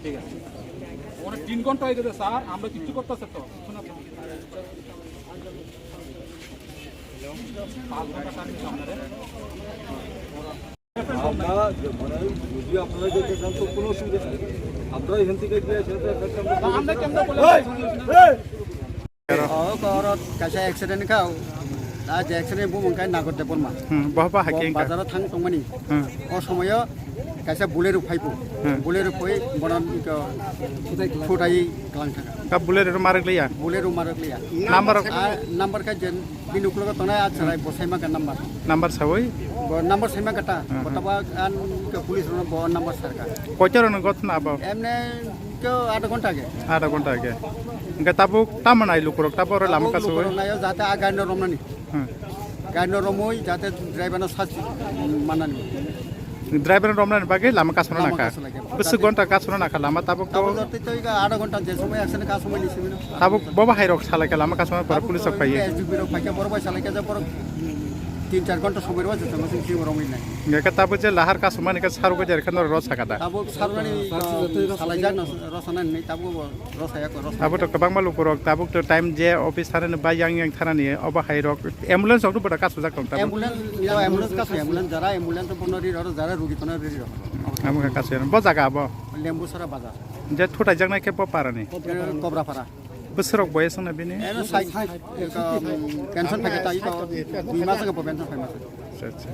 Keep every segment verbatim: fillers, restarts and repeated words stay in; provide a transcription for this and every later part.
ঠিক আছে। ওরা তিন ঘন্টা হয়ে গেছে স্যার, আমরা কিচ্ছু করতেছে তো। পাঁচ ঘন্টা স্যার কিন্তু আপনাদের। আমরা যে, মানে, যদি আপনারা যেতে চান তো কোনো অসুবিধা নেই। আমরা এখান থেকে গিয়ে সেটা একটা আমরা কেমন বলে? O, koro kaisa accident kha, o. A je accident bumung khe Nagar Debbarma. Hmm, boha ba hake wngkha? Bazaro thang tongmani. Hmm. O somoyo kaisa Bolero phaipo. Hmm. Bolero phai bono ko thutai klang thaka. Ka Bolero ro marak liya? Bolero marak liya. Number? A number khe je bini uklogo tongnai a chwrai bo saima kha number. Number sawi? Bo number saima kha ta. Hmm, hmm. Bo tabo an ke police rono bo number sarka. Koito rono gotna abo? Emne Kyo adha ghonta age. Adha ghonta age. Hingke tabuk tamo nai lukurok tabuk oro lama kasu. Lukurok naio jate a gari no romnani. Hmm. Gari no romoi jate driver no sasti manani. Driver no romnani bagwi lama kasu no nangkha. Lama kasu laikha. Bwswk ghonta kasu no nangkha lama tabuk to. Tabuk jate to adha ghonta je somoy aksene kasu mani simino. Tabuk bobo hai rok salai kha lama kasu no pore police rok phaiye. S D P rok phaikha borok bai salai kha je borok tin char ghonta somoy rw jate masing sing romoi nai. Hingke tabuk je lahar kasu mani khe sarugo jer khe no ro sakada. Tabuk Sarnani, uh, salaijak no, rosana ni tabuk bo rosaya ko, rosaya. Abo to kwbangma lukurok tabuk to time je office thanani bai yang yang thanani obo hai rok ambulance rok to boda kasujak tong tabuk. Ambulance, yo, ambulance kasu, ambulance jara, ambulance to bono ri ro, jara rugi tono ri ro. Amo kha kasu bo jaga abo. Lembu sara bazar. Je thutai jaknai khe bo parani. Kobra para. Bwswrok boyes wngna bini? Eno sai, um, pension paikha ta, iko dui mas wngkha bo pension paima. Acha, acha.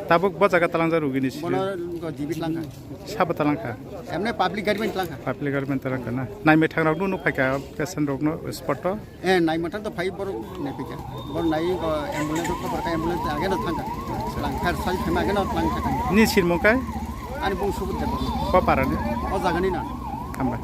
Tabuk bo jaga talangjak rugini simi? Bono ko jibit langkha. Sabo talangkha? Emne public gari bai talangkha. Public gari bai talangkha na? Naimai thangrok no nukphaikha patient rok no spot o? Eh, naimai thang to phai borok naiphaikha. Bor nai ko ambulance ko borok ambulance age no thangkha. Langkha sai phema age no langkha. Ni sirmo kai? Ani bung subut de. Ko parani? O jagani na. Hambai.